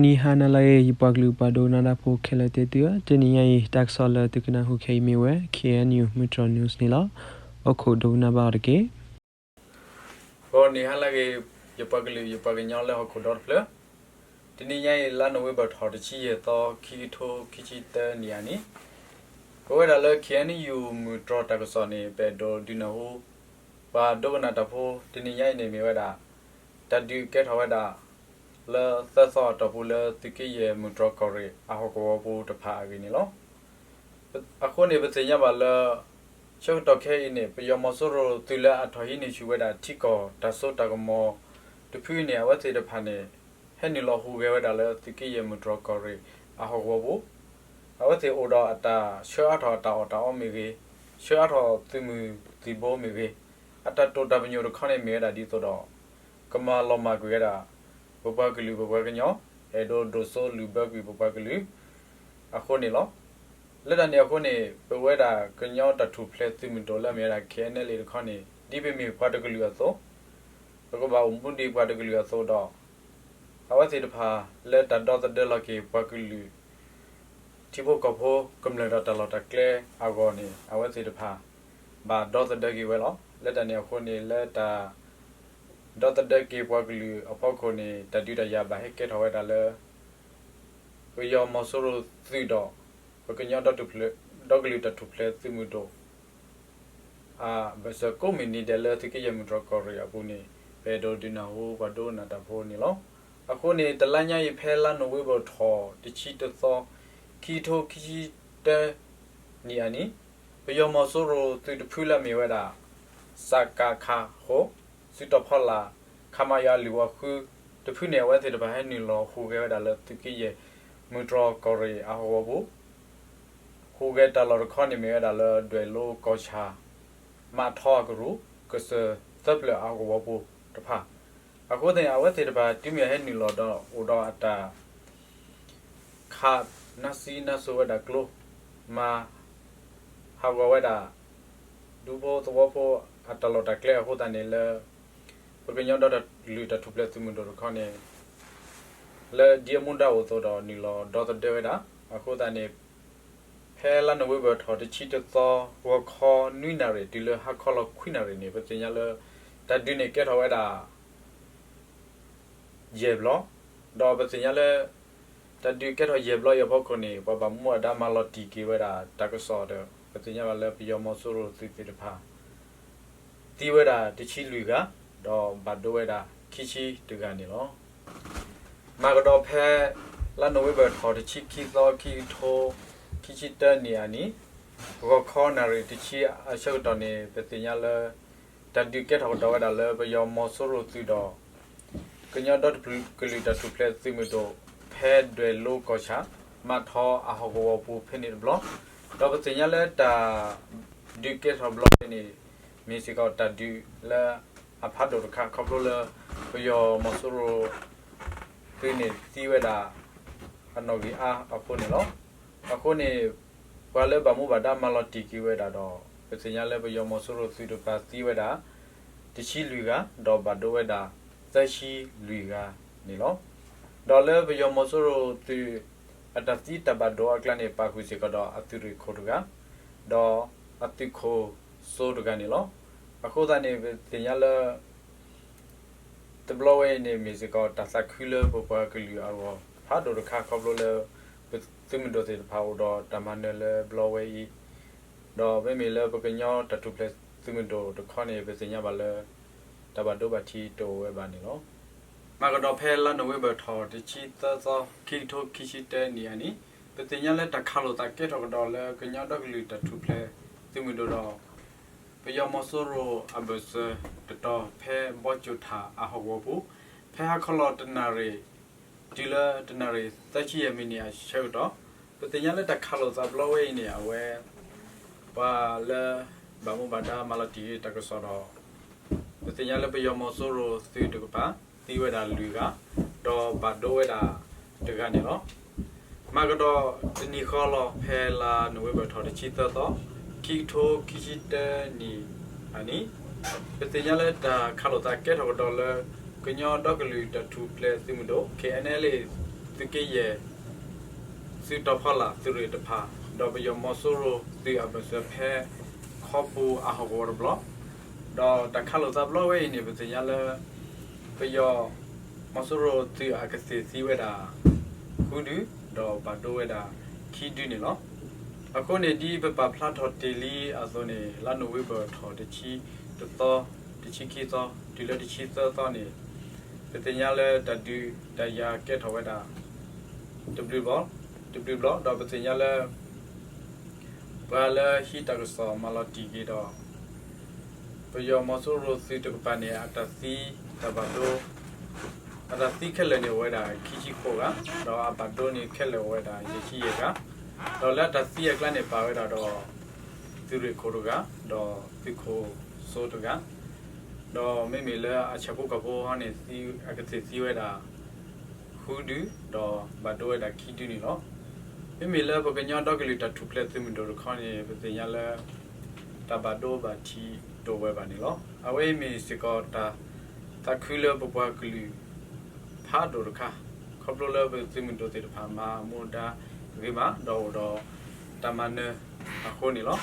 ဂီၤနံၤဟါနၤလၢအဂ့ၤ ယပှၤကလုာ်ပှၤဒိကနၣ်တၢ်ဖိခဲလၢာ်သ့ၣ်သုဧၢ, တနံၤညါအံၤ တၢ်ကစီၣ်လၢသုကနၢ်ဟူခဲအံၤမ့ၢ်ဝဲ K N U မုၢ်တြီၢ် news န့ၣ်လီၤ. အိၣ်ခိးဒိကနၣ်ဘၣ်အီၤတက့ၢ်. ဂီၤနံၤဟါလၢအဂ့ၤ ယပှၤကလုာ် ယပှၤကညီလၢဟီၣ်ခိၣ်ဒီတဖျၢၣ်, တနံၤညါအံၤ လါနိၣ်ဝ့ဘၢၣ်ထီၣ်တဆံယဲၢ်သီ ခံကထိခံဆံတၢနံၣ်အနံၤ, ပဝဲဒၣ်လၢ K N U မုၢ်တြီၢ်တၢ်ကစီၣ်န့ၣ် ပအဲၣ်ဒိးဒုးနၢ်ဟူ ပှၤဒိကနၣ်တၢ်ဖိ တနံၤညါအံၤန့ၣ်မ့ၢ်ဝဲဒၣ် တၢ်ဒုးကဲထီၣ်ဝဲဒၣ် လၢသၢသီအတီၢ်ပူၤလၢသုးက့ယဲၢ်မုၢ်တြီၢ်ကီၢ်ရ့ၣ်အဟီၣ်ကဝီၤပူၤတဖၣ်အဂ့ၢ်န့ၣ်လီၤ. အဃိန့ၣ် ပသ့ၣ်ညါဘၣ်လၢ ဆၢကတီၢ်ခဲအံၤန့ၣ် ပယီၤမီၤစိရိၤသုးလၢအထီၣ်ဟံးန့ၢ်ဆူၣ်ဝဲဒၣ်ထံကီၢ်တၢ်စိတၢ်ကမီၤတဖုန့ၣ် အဝဲသ့ၣ်တဖၣ်န့ၣ် ဟဲနုာ်လီၤဟူးဂဲၤဝဲဒၣ်လၢသုးက့ယဲၢ်မုၢ်တြီၢ်ကီၢ်ရ့ၣ်အဟီၣ်ကဝီၤပူၤ, အဝဲသ့ၣ်အိၣ်ဒီးအတၢ်ဆှၢအါထီၣ်အတၢ်အီၣ်တၢ်အီမ့ၢ်ဂ့ၤ, ဆှၢအါထီၣ်သုးမုၢ်သံၣ်ဘိမ့ၢ်ဂ့ၤ, အတၢ်တိာ်တၢ်ပညိၣ်တခီန့ၣ်မ့ၢ်ဝဲဒၣ်ဒ်သိးဒီး ကမၤလီၤမၢ်ကွံာ်ဝဲဒၣ် ပပှၤကလုာ်ပပှၤကညီ အဲၣ်ဒိးဒိၣ်စိလုၢ်ဘၢကွံာ်ပပှၤကလုာ်အဃိန့ၣ်လီၤ. လၢတၢ်န့ၣ်အဃိန့ၣ် ပဝဲဒၣ်ကညီတၢ်ထူၣ်ဖျဲးသုးမုၢ်ဒိၣ်လၢအမ့ၢ်ဝဲဒၣ် K N L A တခီန့ၣ် ဒ်ပမ့ၢ်ပှၤတကလုာ်အသိး ပကဘၣ်အိၣ်မူဒ်ပှၤတကလုာ်အသိးဒီး အဝဲသ့ၣ်တဖၣ်လၢတၢ်ဒီသဒၢလီၤက့ၤပှၤကလုာ် ထံဖိကီၢ်ဖိကမျၢၢ်ဒီးတၢ်လီၢ်တၢ်ကျဲအဂီၢ်န့ၣ် အဝဲသ့ၣ်တဖၣ် ဘၣ်ဒီသဒၢက့ၤဝဲလီၤ. လၢတၢ်န့ၣ်အဃိန့ၣ် လၢတၢ်ဒီသဒၢက့ၤပှၤကလုာ်အဖီခိၣ်န့ၣ် တၢ်ဒုးတၢ်ယၤဘၣ်ဟဲကဲထီၣ်ဝဲဒၣ်လၢ ပယီၤမီၤစိရိၤသုးဒီး ပကညီဒီကလုာ်တၢ်ထူၣ်ဖျဲးသုးမုၢ်ဒိၣ် အဘၢၣ်စၢၤကိးမုၢ်နံၤဒဲး လၢသုးက့ယဲၢ်မုၢ်တြီၢ်ကီၢ်ရ့ၣ်အပူၤန့ၣ် ပအဲၣ်ဒိးဒုးနၢ်ဟူပှၤဒိကနၣ်တၢ်ဖိန့ၣ်လီၤ. အဃိန့ၣ် တလါညါအံၤ ဖဲလါနိၣ်ဝ့ဘၢၣ်ထီၣ်တဆံတသီ ခံကထိခံဆံတၢ နံၣ်အနံၤ ပယီၤမီၤစိရိၤသုးတဖုလၢအမ့ၢ်ဝဲဒၣ် စကခ ဃိး စုတီၤဖီလာ် ခမရ လွံၢ်ဝီဃု တဖုန့ၣ် အဝဲသ့ၣ်တဖၣ်ဟဲနုာ်လီၤဟူးဂဲၤဝဲဒၣ်လၢသုးက့ယဲၢ်မုၢ်တြီၢ်ကီၢ်ရ့ၣ်အဟီၣ်ကဝီၤပူၤ ဟူးဂဲၤတၢ်လီၢ်တခီန့ၣ်မ့ၢ်ဝဲဒၣ်လၢဒွဲၣ်လိကီၢ်ဆၣ် မးထီအကရူၢ် ကစၢၢ်သၢဖျၢၣ်အဟီၣ်ကဝီၤပူၤတဖၣ်, အဃိသတးန့ၣ် အဝဲသ့ၣ်တဖၣ်တုၤမ့ၢ်ဟဲနုာ်လီၤဒီးအိၣ်ဒီးအတၢ် ခးနါစံနါစိၤဝဲဒၣ်ကျိ မၤဟးဂီၤဝဲဒၣ် ဒူဖိသဝီဖိအတၢ်လီၢ်တၢ်ကျဲအဃိသတးန့ၣ်လၢ ပကညီဒီကလုာ်တၢ်ထူၣ်ဖျဲးသုးမုၢ်ဒိၣ်တခီန့ၣ် လၢဒ်အမူဒါအိၣ်အသိးဒီးနုာ်လီၤဒီသဒၢဝဲဒၣ် အဃိသတးန့ၣ် ဖဲလါနိၣ်ဝ့ဘၢၣ်ထီၣ်တဆံတသီ ဂီၤခီနွံနၣ်ရံၣ်တုၤလၢဟါခီလီၤခွံနၣ်ရံၣ်န့ၣ် ပသ့ၣ်ညါလၢ တၢ်ဒုးန့ၣ်ကဲထီၣ်ဝဲဒၣ် ယဲၢ်ဘျီ, ဒီးပသ့ၣ်ညါလၢ တၢ်ဒုးကဲထီၣ်ယဲၢ်ဘျီအံၤအဖီခိၣ်န့ၣ် ပှၤဘၣ်မူဘၣ်ဒါမၤလီၤတံၢ်က့ၤဝဲဒၣ်တၢ်ကစီၣ်ဒီး ပသ့ၣ်ညါဘၣ်လၢပယီၤမီၤစိရိၤသုးသ့ၣ်တဖၣ် သံဝဲဒၣ်တဆံလွံၢ်ဂၤ, ဒီးဘၣ်ဒိဝဲဒၣ်ခံဆံတဂၤန့ၣ်လီၤ. မၤကဒီးဖဲ လါနိၣ်ဝ့ဘၢၣ်ထီၣ်တဆံခံသီ ခံကထိခံဆံတၢနံၣ်အနံၤ ဂီၤခီနၣ်ရံၣ်တဆံအဆၢကတီၢ်န့ၣ် ပသ့ၣ်ညါလၢ တၢ်ဒုးကဲထီၣ်ကဒီးဝဲဒၣ်လၢပယီၤမီၤစိရိၤသုးဒီး ကညီဒီကလုာ်တၢ်ထူၣ်ဖျဲးသုးမုၢ်ဒိၣ် ဖဲဒွဲၣ်လိကီၢ်ဆၣ် မးထီအဟီၣ်ကဝီၤပူၤဖဲန့ၣ်တဘျီ, ဒီးပသ့ၣ်ညါလၢတၢ်ဒုးကဲထီၣ်ဘျီန့ၣ် မ့ၢ်စ့ၢ်ကီးတၢ်ဒုးလၢအဖးဒိၣ်တခါခီဖျိလၢ ပယီၤမီၤစိရိၤ သုးန့ၣ်သံဝဲဒၣ် အနီၣ်ဂံၢ်အါအဃိန့ၣ်လီၤ. အဃိန့ၣ် ပှၤလၢဘၣ်မူဘၣ်ဒါမၤလီၤတံၢ်က့ၤဝဲဒၣ်ဒီး ပသ့ၣ်ညါလၢပယီၤမီၤစိရိၤသုးတကပၤသံဝဲဒၣ် တဆံလွံၢ်ဂၤ, ဒီးဘၣ်ဒိဝဲဒၣ် သၢဆံလွံၢ်ဂၤန့ၣ်လီၤ. ဒီးလၢပယီၤမီၤစိရိၤသုး အတၢ်သံတၢ်ဘၣ်ဒိအကျါန့ၣ် ပာ်ဃုာ်စ့ၢ်ကီးဒီးအသုးရ့ၣ်ခိၣ်တဂၤ, ဒီးအသုးခိၣ်စိတဂၤန့ၣ်လီၤ. အဃိသတးန့ၣ် ပသ့ၣ်ညါလၢ တဘျီဝဲအံၤန့ၣ် မ့ၢ်စ့ၢ်ကီးတၢ်သးခုလၢပပှၤကလုာ်အဂီၢ် ဖးဒိၣ်တခါခီဖျိလၢ ပသုးမုၢ်ဒိၣ်သ့ၣ်တဖၣ်အိၣ်ဒီးတၢ်မၤနၢၤလၢဘျီဝဲအံၤ, ဒီးမ့မ့ၢ်လၢပကညီတၢ်ထူၣ်ဖျဲးသုးမုၢ်ဒိၣ်တခီန့ၣ် ပသ့ၣ်ညါဘၣ်လၢ တၢ်ဘၣ်ဒိဘၣ်ထံးတအိၣ်ဝဲဘၣ်န့ၣ်လီၤ. မၤကဒီးဖဲလါနိၣ်ဝ့ဘၢၣ်ထီၣ်တဆံသၢသီ ခံကထိခံဆံတၢနံၣ်အနံၤ ပသ့ၣ်ညါလၢတၢ်ခးလိာ်သးကဲထီၣ်ကဒီးလၢကညီဒီကလုာ်တၢ်ထူၣ်ဖျဲးသုးမုၢ်ဒိၣ်ဒီး ပယီၤမီၤစိရိၤအဘၢၣ်စၢၤတတီၤဖဲဘီကၠိၣ်ထၣ်အဟီၣ်ကဝီၤပူၤ ဖဲဟါခီလီၤတနၣ်ရံၣ် တုၤလၢတနၣ်ရံၣ်သၢဆံယဲၢ်မံးနံးအဆၢကတီၢ်, ပသ့ၣ်ညါလၢတၢ်ခးလိာ်သးဘျီဝဲအံၤန့ၣ် အဝဲ ပှၤလၢ ဘၣ်မူဘၣ်ဒါမၤလီၤတံၢ်တၢ်ကစီၣ်ဒီး ပသ့ၣ်ညါလၢပယီၤမီၤစိရိၤသုးတကပၤ သံဝဲဒၣ်လွံၢ်ဂၤ, ဒီးဘၣ်ဒိဝဲဒၣ်တဂၤန့ၣ်လီၤ. မၤကဒီးတနံၤဃီလီၤ ဖဲလါနိၣ်ဝ့ဘၢၣ်ထီၣ်တဆံသၢသီ ခံကထိခံဆံတၢနံၣ်အနံၤ ပသ့ၣ်ညါလၢတၢ်ခးလိာ်သးကဲထီၣ်ကဒီးလၢ ကညီဒီကလုာ်တၢ်ထူၣ်ဖျဲးသုးမုၢ်ဒိၣ် K N L A သုးက့ယဲၢ် သုးတီၤဖီလာ်သုးရ့ၣ်တဖၣ် ဒီးပယီၤမီၤစိရိၤသုးအဘၢၣ်စၢၤဖဲ ခီပူၤအဟီၣ်ကဝီၤတဘျီ, ဒီးတၢ်ခးလိာ်သးဘျီဝဲအံၤန့ၣ် ပသ့ၣ်ညါလၢ ပယီၤမီၤစိရိၤသုးအကသ့ၣ်သံဝဲဒၣ် ဃုဒု, ဒီးဘၣ်ဒိဝဲဒၣ်ခံဒုန့ၣ်လီၤ. အဃိန့ၣ် ဒ်ပပာ်ဖျါထီၣ်တ့ၢ်လံအသိးန့ၣ် လါနိၣ်ဝ့ဘၢၣ်ထီၣ်တဆံတသီ, တဆံခံသီ, တုၤလၢတဆံသၢသီန့ၣ် ပသ့ၣ်ညါလၢတၢ်ဒုးတၢ်ယၤကဲထီၣ်ဝဲဒၣ် တဘျုးဘျီ, တဘျုးဘျီ, ဒီးပသ့ၣ်ညါလၢ ပှၤလၢဟံးတၢ်ကစီၣ်မၤလီၤတံၢ်က့ၤဒီး ပယီၤမီၤစိရိၤသုးတကပၤန့ၣ် အတၢ်သံတၢ်ဘၣ်ဒိ အတၢ်သံခဲလၢာ်န့ၣ်အိၣ်ဝဲဒၣ်ခံဆံဃိးဂၤ, ဒီးအဘၣ်ဒိန့ၣ်ခဲလၢာ်အိၣ်ဝဲဒၣ်ယဲၢ်ဆံယဲၢ်ဂၤ, ဒီးလၢအတၢ်သံအကျါန့ၣ်ပာ်ဝဲဒၣ်ဒီး သုးရ့ၣ်ခိၣ်တဂၤ, ဒီးသုးခိၣ်စိတဂၤ, ဒီးမ့မ့ၢ်လၢအဆၣ်ဖိကီၢ်ဖိဟီန့ၣ် အကသ့ၣ်သံဝဲဒၣ် ဃုဒု, ဒီးဘၣ်ဒိဝဲဒၣ်ခံဒုန့ၣ်လီၤ. မ့မ့ၢ်လၢပကညီဒီကလုာ်တၢ်ထူၣ်ဖျဲးသုးမုၢ်ဒိၣ်တခီန့ၣ် ပသ့ၣ်ညါလၢ တၢ်ဘၣ်ဒိဘၣ်ထံးတအိၣ်ဝဲဘၣ်န့ၣ်လီၤ. အဝဲအံၤမ့ၢ်စ့ၢ်ကီးတၢ်သးခုလၢပပှၤကလုာ်ဖးဒိၣ်တခါ, ခီဖျိလၢပသုးမုၢ်ဒိၣ်သ့ၣ်တဖၣ်မၤအမူဒါဂ့ၤမး ဒီးအိၣ်ဒီးတၢ်မၤနၢၤအဃိန့ၣ်လီၤ.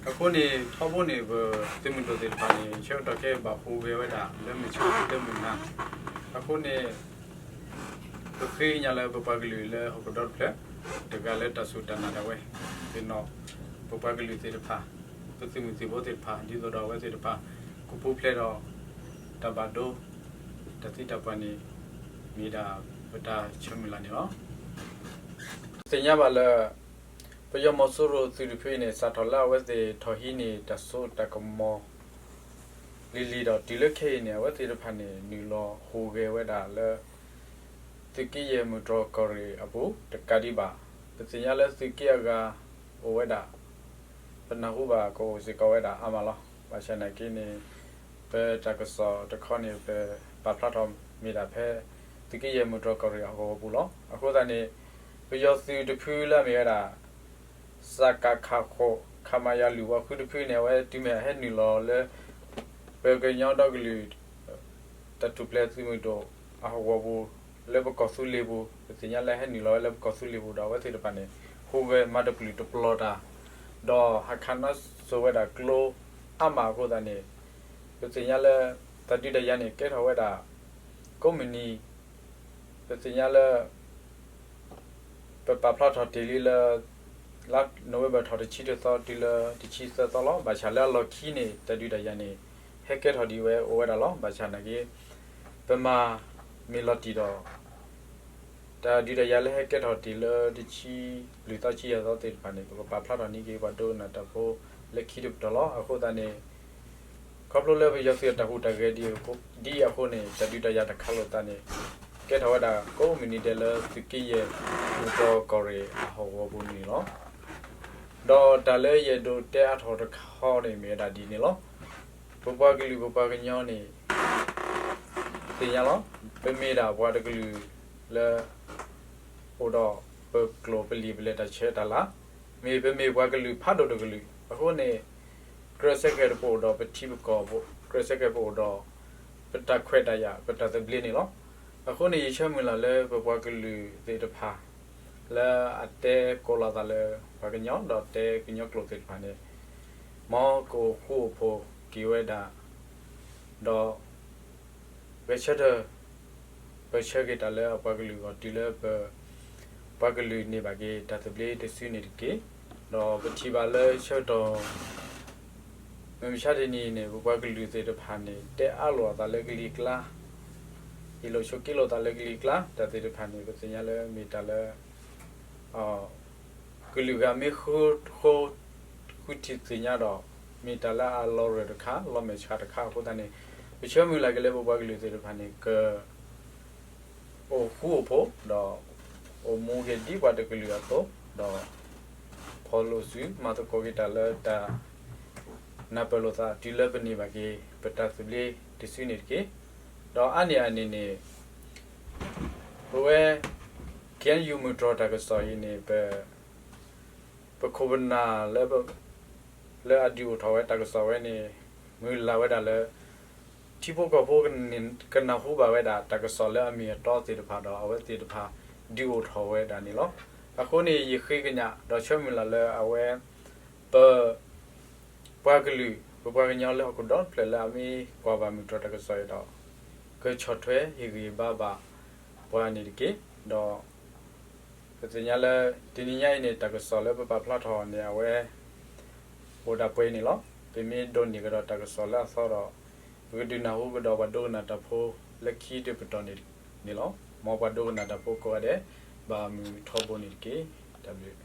အဃိန့ၣ် ထီဘိန့ၣ် ပသုးမုၢ်ဒိၣ်သ့ၣ်တဖၣ်န့ၣ် ဆၢကတီၢ်ခဲအံၤဘၣ်ဟူးဂဲၤဝဲဒၣ်လၢမုၢ်ဆါလၢမုၢ်နၤ, အဃိန့ၣ် ပဃ့ကညးလၢပပှၤကလုာ်လၢဟီၣ်ခိၣ်ဒီတဖျၢၣ် တဂၤလၢတၢ်စူၢ်တၢ်နာ်ဒၣ်ဝဲ, သ့ၣ်နီၣ်ပပှၤကလုာ်သ့ၣ်တဖၣ်, ပသုးမုၢ်သံၣ်ဘိသ့ၣ်တဖၣ် ဒ်သိးဒီးအဝဲသ့ၣ်တဖၣ် ကပူၤဖျဲးဒီး တၢ်ဘၣ်ဒိ တၢ်သံတၢ်ပှၢ်န့ၣ် မ့ၢ်ဒၣ်ပတၢ်ဆၢမုၢ်လၢ်န့ၣ်လီၤ. သ့ၣ်ညါဘၣ်လၢ ပယီၤမီၤစိရိၤသုးတဖုအံၤန့ၣ် စးထီၣ်လၢအဝဲသ့ၣ်ထီၣ်ဟံးန့ၢ်တၢ်စိတၢ်ကမီၤ လံၤလံၤဒီးတုၤလၢခဲအံၤန့ၣ် အဝဲသ့ၣ်တဖၣ်န့ၣ် နုာ်လီၤဟူးဂဲၤဝဲဒၣ်လၢ သုးက့ယဲၢ်မုၢ်တြီၢ်ကီၢ်ရ့ၣ်အပူၤ တကးဒံးဘၣ်, ပသ့ၣ်ညါလၢသုးက့အဂၤအိၣ်ဝဲဒၣ် ပနၢ်ဟူဘၣ်ကအိၣ်စ့ၢ်ကီးဝဲဒၣ်အါမးလီၤ. ဘၣ်ဆၣ်နာ်က့န့ၣ် ပတၢ်ကစီၣ်တခီန့ၣ် ပပာ်ဖျါထီၣ်မ့ၢ်ဒၣ်ဖဲ သုးက့ယဲၢ်မုၢ်တြီၢ်ကီၢ်ရ့ၣ်အဟီၣ်ကဝီၤပူၤလီၤ. အဃိသတးန့ၣ် ပယီၤသုးတဖုလၢအမ့ၢ်ဝဲဒၣ် စကခ ဃိး ခမရ လွံၢ်ဝီဃုတဖုန့ၣ် အဝဲတုၤမ့ၢ်အဟဲနုာ်လီၤလၢ ပကညီဒီကလုာ် တၢ်ထူၣ်ဖျဲးသုးမုၢ်ဒိၣ်အဟီၣ်ကဝီၤပူၤ လၢပကီၢ်သူလ့ၤပူၤ, ပသ့ၣ်ညါလၢဟဲနုာ်လီၤဝဲလၢပကီၢ်သူလ့ၤပူၤဒီး အဝဲသ့ၣ်တဖၣ်န့ၣ် ဟူးဂဲၤမၤတပျုာ်တပျီၤတၢ် ဒီးဟးခးနီၣ်စိၤဝဲဒၣ်ကျိအါမးအဃိသတးန့ၣ် ပသ့ၣ်ညါလၢ တၢ်ဒုးတၢ်ယၤန့ၣ် ကဲထီၣ်ဝဲဒၣ် ကိးမုၢ်နံၤ ပသ့ၣ်ညါလၢ ပပာ်ဖျါထီၣ်တ့ၢ်လံလၢ လါနိၣ်ဝ့ဘၢၣ်ထီၣ်တဆံတသီတုၤလၢတဆံသၢသီလီၤ. ဘၣ်ဆၣ်လၢအလီၢ်ခံန့ၣ် တၢ်ဒုးတၢ်ယၤန့ၣ် ဟဲကဲထီၣ်ဒံးဝဲအိၣ်ဝဲဒၣ်လီၤ. ဘၣ်ဆၣ်နာ်က့ ပမၤမ့ၢ်လီၤတံၢ်ဒီး တၢ်ဒုးတၢ်ယၤလၢဟဲကဲထီၣ်တ့ၢ်လၢတဆံလွံၢ်သီဆံယဲၢ်သီသ့ၣ်တဖၣ်န့ၣ် ပကပာ်ဖျါထီၣ်န့ၢ်က့ၤပှၤဒိကနၣ်တၢ်ဖိလၢခံတပတီၢ်လီၤ. အဃိသတးန့ၣ် ခီဖျိလၢပယီၤသုးအတၢ်ဟူးတၢ်ဂဲၤဒ်အဃိန့ၣ် တၢ်ဒုးတၢ်ယၤတၢ်ခးလိာ်သးန့ၣ် ကဲထီၣ်ဝဲဒၣ်ကိးမုၢ်နံၤဒဲးလၢသုးက့ယဲၢ်မုၢ်တြီၢ်ကီၢ်ရ့ၣ်အဟီၣ်ကဝီၤပူၤန့ၣ်လီၤ. ဒီးတၢ်လၢယအဲၣ်ဒိးတဲအါထီၣ်တခီန့ၣ်မ့ၢ်ဝဲဒၣ်ဒ်န့ၣ်လီၤ. ပပှၤကလုာ်ပပှၤကညီန့ၣ် သ့ၣ်ညါလီၤ. ပမ့ၢ်ဒၣ်ပှၤတကလုာ်လၢ အိၣ်ဒီးပကျိာ်ပလံာ်ပလဲၢ်တၢ်ဆဲးတၢ်လၤ, မ့ၢ်ပမ့ၢ်ပှၤကလုာ်ဖးဒိၣ်တကလုာ်အဃိန့ၣ် ကြၢးဆၢက့ၤတပအိၣ်ဒီးပထံပကီၢ်, ကြၢးဆၢက့ၤပအိၣ်ဒီး ပတၢ်ခွဲးတၢ်ယာ် ပတၢ်သဘျ့န့ၣ်လီၤ. အဃိန့ၣ် ယဆၢမုၢ်လၢ်လၢပပှၤကလုာ်သ့ၣ်တဖၣ် လၢအတဲကိးလီၤသးလၢပှၤကညီ ဒီးတဲကညီကျိာ်သ့ၣ်တဖၣ်န့ၣ် မ်ကအိၣ်ဃူအိၣ်ဖိးက့ၤဝဲဒၣ် ဒီး ဂဲၤဆၢထၢၣ် ပဆၢက့ၤတၢ်လၢအပှၤကလုာ်အဂီၢ်တုၤလၢပ ပှၤကလုာ်န့ၢ်ဘၣ်က့ၤတၢ်သဘျ့တစုန့ၣ်တက့ၢ်. ဒီးပထံၣ်ဘၣ်လၢဆၢကတီၢ် မုၢ်မဆါတနံၤအံၤန့ၣ် ပပှၤကလုာ်သ့ၣ်တဖၣ်န့ၣ် တဲအါလိာ်အသးလၢကလံၤကျါ, ဟ့ၣ်လိာ်ဆိးက့လိာ်သးလၢကလံၤကျါ တၢ်သ့ၣ်တဖၣ်န့ၣ် ပသ့ၣ်ညါလၢမ့ၢ်တၢ်လၢ ကလုာ်ဂၤမ့ၢ်ဃုဃိ ဃုထံၣ်သ့ၣ်ညါဒီး မ့ၢ်တၢ်လၢအလီၤရၢၢ်တခါ လီၤမဲာ်ဆှးတခါအဃိသတးန့ၣ် ပဆၢမုၢ်လၢ်က့ၤလၢပပှၤကလုာ်သ့ၣ်တဖၣ်န့ၣ် က အိၣ်ဃူအိၣ်ဖိး ဒီး အိၣ်မူက့ၤဒ်ပှၤတကလုာ်အသိး ဒီး ဖီၣ်လိာ်စု မၤသကိးက့ၤတၢ်လၢတၢ် နၢ်ပၢၢ်လိာ်သး တုၤလၢပန့ၢ်ဘၣ်က့ၤ ပတၢ်သဘျ့တစုန့ၣ်တက့ၢ်. ဒီးအါန့ၢ်အန့ၣ်န့ၣ် ပဝဲ ခ့ၣ်အဲၣ်ယူၣ် မုၢ်တြီၢ်တၢ်ကစီၣ်အံၤန့ၣ် ပ ပခိၣ်ပနၢ်လၢ လၢအဒုးအိၣ်ထီၣ်ဝဲတၢ်ကစီၣ်ဝဲန့ၣ် မုၢ်လၢ်ဝဲဒၣ်လၢ ထံဖိကီၢ်ဖိကနၢ်ဟူဘၣ်ဝဲဒၣ် တၢ်ကစီၣ်လၢအမ့ၢ်အတီသ့ၣ်တဖၣ်ဒီး အဝဲသ့ၣ်တဖၣ် ဒုးအိၣ်ထီၣ်ဝဲဒၣ်န့ၣ်လီၤ. အဃိန့ၣ် ယဃ့ကညးဒီးဆၢမုၢ်လၢ်လၢအဝဲ ပ ပှၤကလုာ် ပပှၤကညီလၢဟီၣ်ခိၣ်ဒီတဖျၢၣ်လၢအမ့ၢ်ကွၢ်ဘၣ်မုာ်တြီၤတၢ်ကစီၣ်အံၤဒီး ကဆီၣ်ထွဲဟ့ၣ်ဂံၢ်ဘါဘၣ်ပှၤန့ၣ်တက့ၢ်. ဒီး ပသ့ၣ်ညါလၢ တနံၤညါအံၤန့ၣ် တၢ်ကစီၣ်လၢပပာ်ဖျါထီၣ်န့ၣ် အဝဲ အိၣ်ဒၣ်ပှဲၤအံၤန့ၣ်လီၤ. ပမ့ၢ်ဒိးန့ၢ်ကဒီးတၢ်ကစီၣ်လၢအသီဒီး ပကဒုးနၢ်ဟူကဒီးပှၤဒိကနၣ်တၢ်ဖိလၢခံဒုးပတီၢ်န့ၣ်လီၤ. မ်ပှၤဒိကနၣ်တၢ်ဖိကိးဂၤဒဲး ဘၣ်မုာ်ထီဘိန့ၣ်တက့ၢ်. တၢ်ဘျုး